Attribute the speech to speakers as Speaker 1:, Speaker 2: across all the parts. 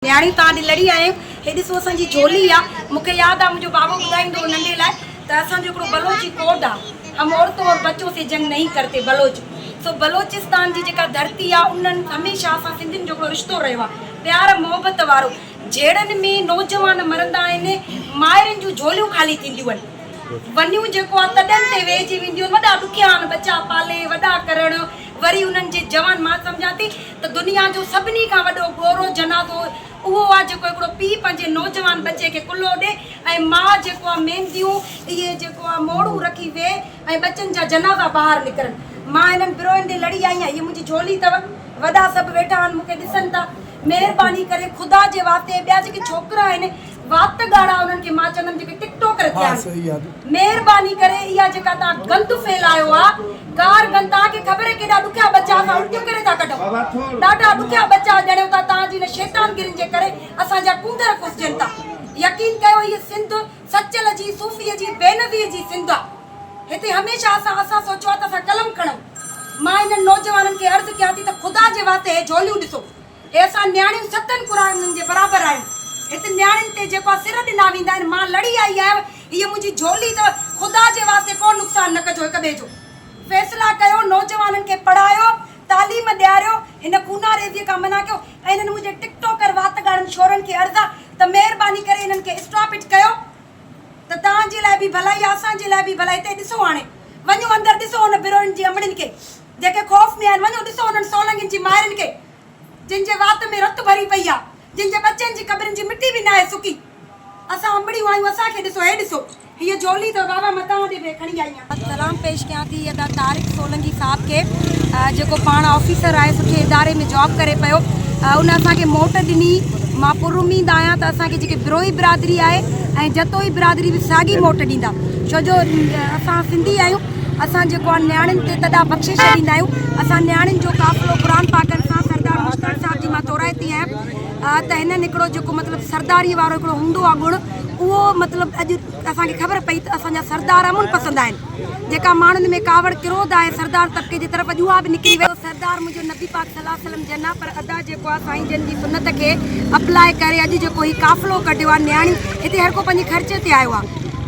Speaker 1: نياڻيون توهان ڏي لڙي آيا آهيون. هي ڏسو اسان جي جهولي آ. مون کي ياد آ منهنجو بابو ٻڌائيندو هو ننڍي لاء ته اسان جو هڪڙو بلوچي ڪوڊ آ هم عورتون اور بچون سي جنگ نهين ڪرتي بلوچ سو بلوچستان جي جيڪا ڌرتي آ انهن هميشه اسان سنڌين جو هڪڙو رشتو رهيو آ پيار محبت وارو جهيڙن ۾ نوجوان مرندا آهن مائرن جون جهوليون خالي ٿينديون آهن ونيون جيڪو آ تڏن تي ويهجي وينديون آهن وڏا ڏکيا آهن ٻچا پالي وڏا ڪرڻ وري انهن جي جوان مان سمجهان ٿي ته دنيا جو سڀني کان وڏو ڳورو جنازو اهو آ جيڪو هڪڙو پيء پنهنجي نوجوان ٻچي کي ڪلهو ڏي ۽ ماء جيڪو آ مينديون اهي جيڪو آ موڙون رکي ويهي ۽ ٻچن جا جنازا ٻاهر نڪرن. مان هنن بروهين ڏي لڙي آئي آهيان. هيء منهنجي جهولي اٿو. وڏا سڀ ويٺا آهن مون کي ڏسن ٿا. مهرباني ڪري خدا جي واسطي ۽ ٻيا جيڪي ڇوڪرا آهن وات ڳاڙها انهن کي مان چوندم جيڪي ٽڪ ٽاڪر ٿيا آهن مهرباني ڪري اها جيڪا توهان گند ڦهلايو آ گار گند توهان کي خبر ڪيڏا ڏکيا ٻچا اسان الٽيون ڪري ٿا ڪڍون ڏاڍا ڏکيا ٻچا ڄڻيو ٿا توهان جي ان شيطان گرين جي ڪري اسان جا ڪونڌر ڪسجن ٿا يقين ڪيو هيء سنڌ سچل جي صوفي جي بينظير جي سنڌ آ هتي هميشه اسان اسان سوچيو آ ته اسان قلم کڻون مان انهن نوجوانن کي عرض ڪيان ٿي ته خدا جي واسطي هي جهوليون ڏسو هي اسان نياڻيون ستن قرآنن جي برابر آهيون. هت نياڻين تي جيڪو آ سر ڏنا ويندا آهن. مان لڙي آئي آهيان. هيء منهنجي جهولي اٿو. خدا جي واسطي ڪو نقصان نه ڪجو هڪ ٻئي جو. فيصلا ڪيو، نوجوانن کي پڙهايو، تعليم ڏياريو، هن خوناريزيء کان منع ڪيو ۽ هنن منهنجي ٽڪ ٽاڪر وات ڳاڙهن شورن کي عرض آ ته مهرباني ڪري هنن کي اسٽاپ it ڪيو ته توهان جي لاء به ڀلائي آ اسان جي لاء به ڀلائي. هتي ڏسو هاڻي وڃو اندر ڏسو هن بروهين جي امڙين کي جيڪي خوف ۾ آهن وڃو ڏسو هنن سولنگين جي مائرن کي. جن جي وات ۾ رت ڀري پئي آ، جن جي ٻچن جي قبرن جي مٽي به ناهي سڪي. اسان امڙيون آهيون، اسان کي ڏسو، هي ڏسو، هيء جهولي اٿو بابا، مان توهان ڏي به کڻي آئي آهيان. سلام پيش ڪيان ٿي ادا طارق سولنگي صاحب کي جيڪو پاڻ آفيسر آهي سٺي اداري ۾ جاب ڪري پيو ان اسان کي موٽ ڏني مان پر اميد آهيان ته اسان کي جيڪي بروهي برادري آهي ۽ جتوئي برادري به ساڳي موٽ ڏيندا ڇو جو اسان سنڌي آهيون اسان جيڪو آهي نياڻين تي تڏا بخشي ڇڏيندا آهيون اسان نياڻين جو قافلو قرآن پاڪن سان سردار مشتاق صاحب جي مان ٿورائتي آهيان ته هنن هڪڙو جيڪو مطلب سرداري وارو هڪڙو هوندو آهي گڻ اهو مطلب اڄ اسان کي خبر پئي ته اسان جا سردار امن پسند آهن جيڪا ماڻهن ۾ ڪاوڙ ڪروڌ آهي سردار طبقي جي طرف اڄ اها به نڪري وئي سردار منهنجو نبي پاڪ صلي الله عليه وسلم جن آ پر ادا جيڪو آ سائين جن جي سنت کي اپلاء ڪري اڄ جيڪو هي قافلو ڪڍيو آ نياڻي هتي هر ڪو پنهنجي خرچي تي آيو آ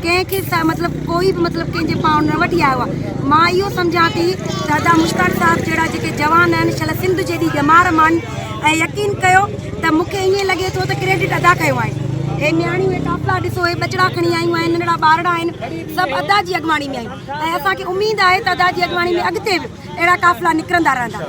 Speaker 1: ڪنهن کي مطلب ڪوئي به مطلب ڪنهن جي پاڻ نه وٺي آيو آ مان اهو سمجهان ٿي ته ادا مشتاق صاحب جهڙا جيڪي جوان آهن شل سنڌ جيڏي ڄمار مان ۽ يقين ڪيو ته مون کي ائين لڳي ٿو ته ڪريڊٽ ادا کنيو آهي هي نياڻيون هي قافلا ڏسو هي ٻچڙا کڻي آيون آهن ننڍڙا ٻارڙا آهن سڀ ادا جي اڳواڻي ۾ آهيون ۽ اسان کي اميد آهي ته ادا جي اڳواڻي ۾ اڳتي به اهڙا قافلا نڪرندا رهندا.